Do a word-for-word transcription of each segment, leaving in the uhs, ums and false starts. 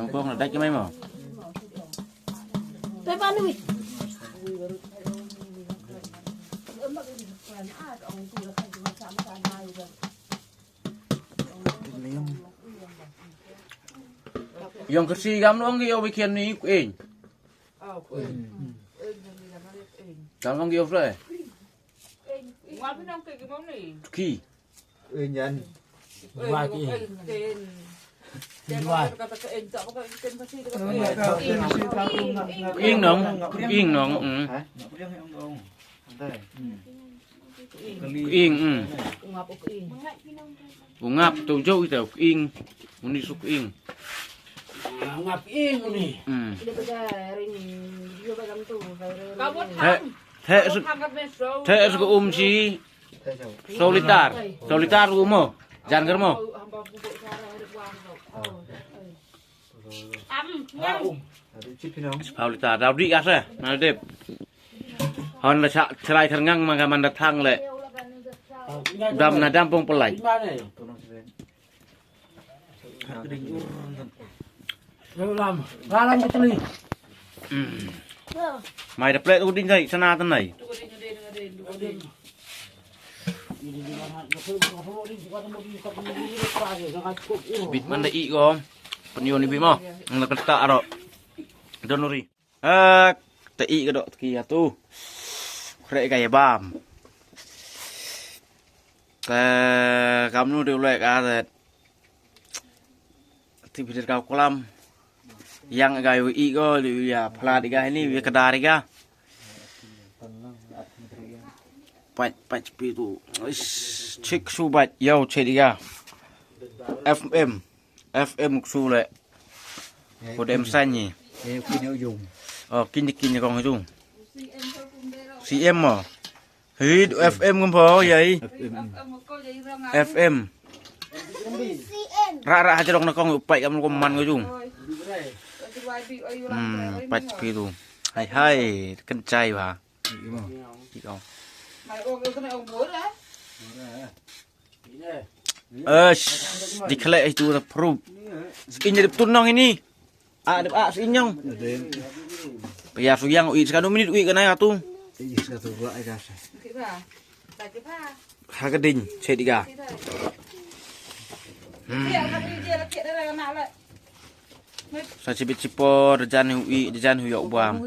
Kong na dach mai mo. Yong kasi gam nong yo bikin ni kuing. Gam nong yo fle. Ki. Ing yan. Dua ki. Dua. Ing nong, ing nong. Mm. Ing, mm. Ungap tu jauh itu ing. Uni suk ing. Ungap ing uni. Mm. He, he, he, um si. Solitar. Solitar u mo. Jan ker mo. Solitar. Daudi asa. Nadep. Hon la sa serai terngang mangga manda tang le. Dam na dam pong pelai. Lam. Lam betul ni. Mai da plek tu ding kai sana tanai. Bit man da i ko. Penyo ni bit mo. Nang kata aro. Donori. Ah, te i ka dok tki atu. Kre ka ya bam. Te kamnu de ulek a te. Ti bidir ka kulam. Yang ga yu i go de ya pla de ga ni ya kedar ga. Pat pat pi tu. Is, check su bat yo check de ga. F M. F M ksu le. Ko dem sani. Eh, kini ujung. Oh, kini kini kong ujung. C M mo. Hid F M ngam po yai. F M. F M. Ra ra hajarong na kong upai kam ko man ujung. Hmm, pat pitu. Hai hai, kencai ba. Iko. Iko. Ash, dikhleh itu the proof. Skin jadi tunang ini. Ah, dep ah skin nyong. Pia suyang ui sekadu minit ui kenai atu. Ha keding, sediga. Hmm. Sa cibit cipor, dejan ui, dejan hui yok buam.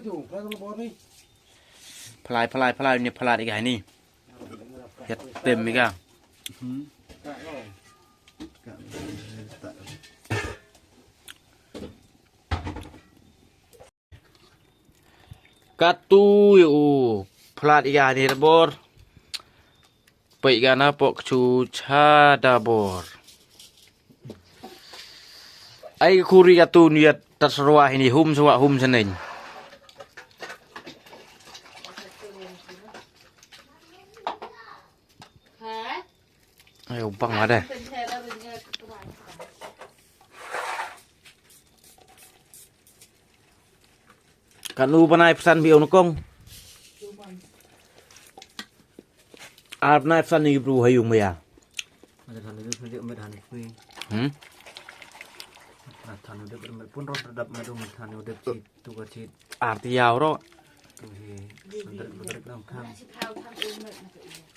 Phalai, phalai, phalai, ni phalai iga ni. Yatim iga. Katu yu phalai iga ni rebor. Pei iga na pok chu cha dabor. Ai khuri ka tu niat tat sarwa hini hum sarwa hum seneng. Ai ubang ada. Kan u banai pesan bi ong kong. Ar banai pesan ni bru hayung maya. Ada than dep dep met han kui. Hmm? Ada than dep dep met pun ro dep met um than dep sit tu ka sit. Ar tiaw ro. Tu hi sandret bedret nam khang.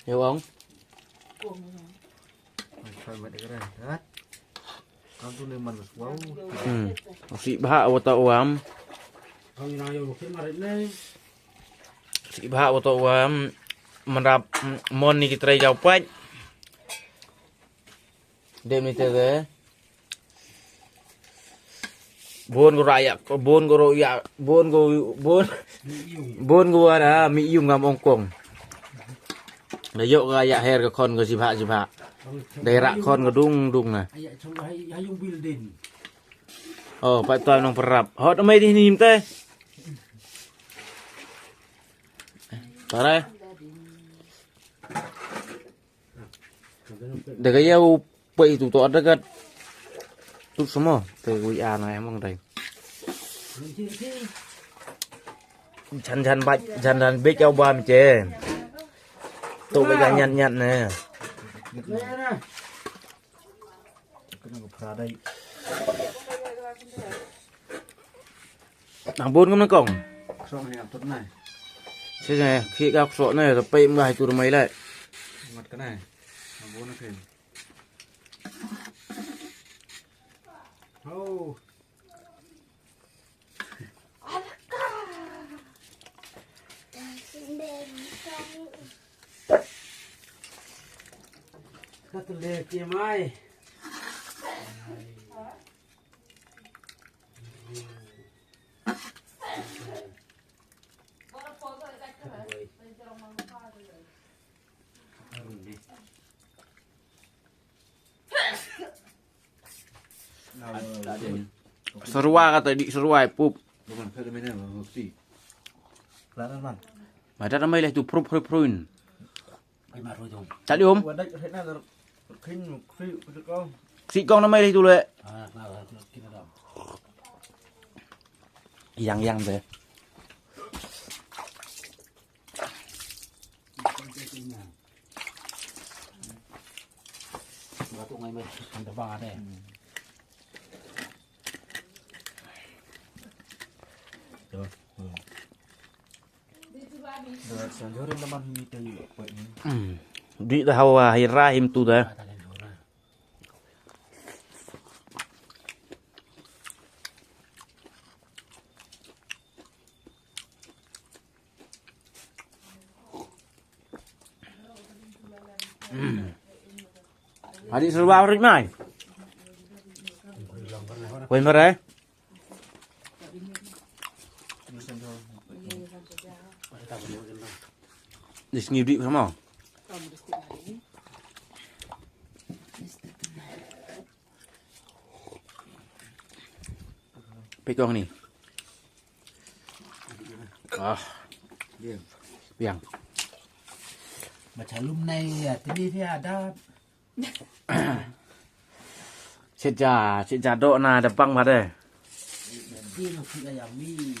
Yo ong. Mai met dek dah. Hmm. Si bha wa ta wam. Si bha wa ta wam. Menrap, mm, mon ni ki trai jaw pait. Dem ni te de. Bon ko raya, bon ko roya, bon ko, bon, bon ko wara mi yung ngam ong kong. Da yok ka ya her ka khon ko sibha sibha. Da rak khon ko dung dung na. Oh, pat toy nong perap. Hot mai di ni te. Tare. Daga ya u pei tu to daga tu semua te wi ana emang dai. Jan jan bai jan jan bek au bam che. Tu bek nyat nyat ne. Kena ke peradai. Nang bun kam nang kong. Song ni atut nai. Shisha, khi ka ksok nai, tapi mlah itu rumah ilai. Mat ka nai. Nang bun nang kong. Oh. Ka tele ki mai. Serwa kata di serwa pup. Mada namai leh tu prup prup pruin. Tadi om. Si kong namai leh tu leh. Yang yang deh. Hmm. Di dah hawa hirahim tu dah. Hmm. Adik serba rit mai. Kuen berai. Di sini dik sama. Pekong ni. Ah. Biang. Macam lum nai ya, tadi dia ada. Sejak, sejak dok na depan pada. Dia nak pergi ayam ni.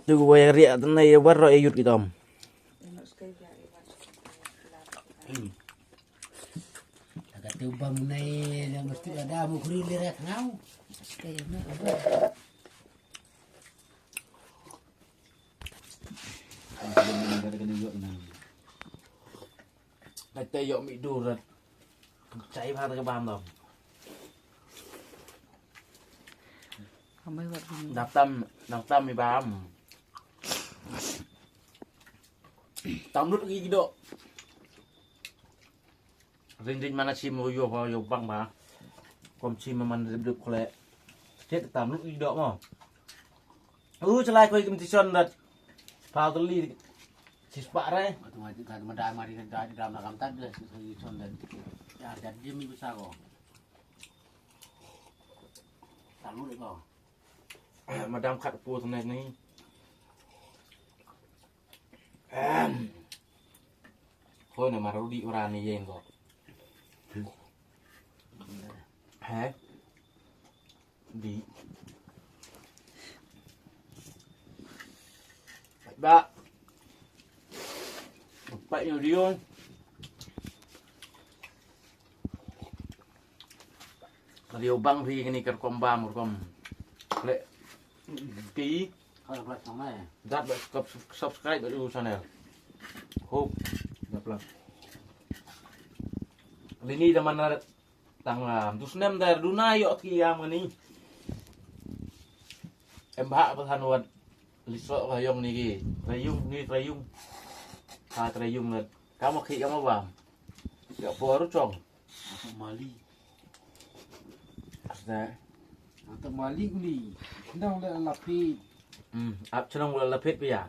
Tu gua yang riak tu nai baru ayut kita om. Kata bang nai yang mesti ada mau kuri lirat ngau. Kata yok mi durat. Cai ba ta bam dam. Amai wat bini. Dap tam, dap tam mi bam. Tam lut gi dok. Ring ring mana sim lo yo ba yo bang ba. Kom sim man dip dip kole. Tet tam lut gi dok mo. U chalai koi kim tison dat. Pau teli. Sis pak re. Matu maju kan mada mari kan dai dam na kam tad le sis tison dat. Ya jadi mi bisa ko. Tam lut ko. Madam khat pu tene ni. Em. Khoi na marudi urani yen ko. He? Di. Ba. Pak nyu dion. Kali ubang phi kini ker kom bam ker kom. Klik. Ki. Dat ba sub-, subscribe ba u channel. Hope. Dap lah. Lini da mana tang lam. Tu snem da duna yok ki am ni. Em ba ba than wat. Liso ka yong ni ki. Trayung ni trayung. Ha trayung na. Kama ki kama bam. Ya poru chong. Ata Mali. Asta. Ata Mali kuni. Ndang le lapit. Hmm, ap chnong le lapit pia.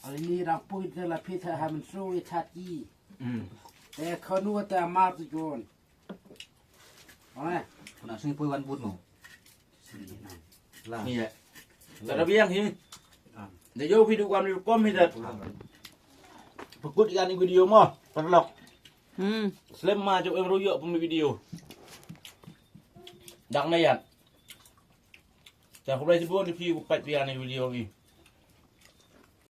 Ali ni rampoi te lapit ha hamso e chati. Hmm. Te khanu te amar tu jon. Oi. Kuna sing poi wan but no. Lah. Iya. Tada biang hi. Da jauh video kami kom hi dat. Pekut ikan video mo, perlok. Hmm. Slem ma jauh em ruyok pun video. Dak na yat. Dah aku boleh sebut di view pat biang ni video ni.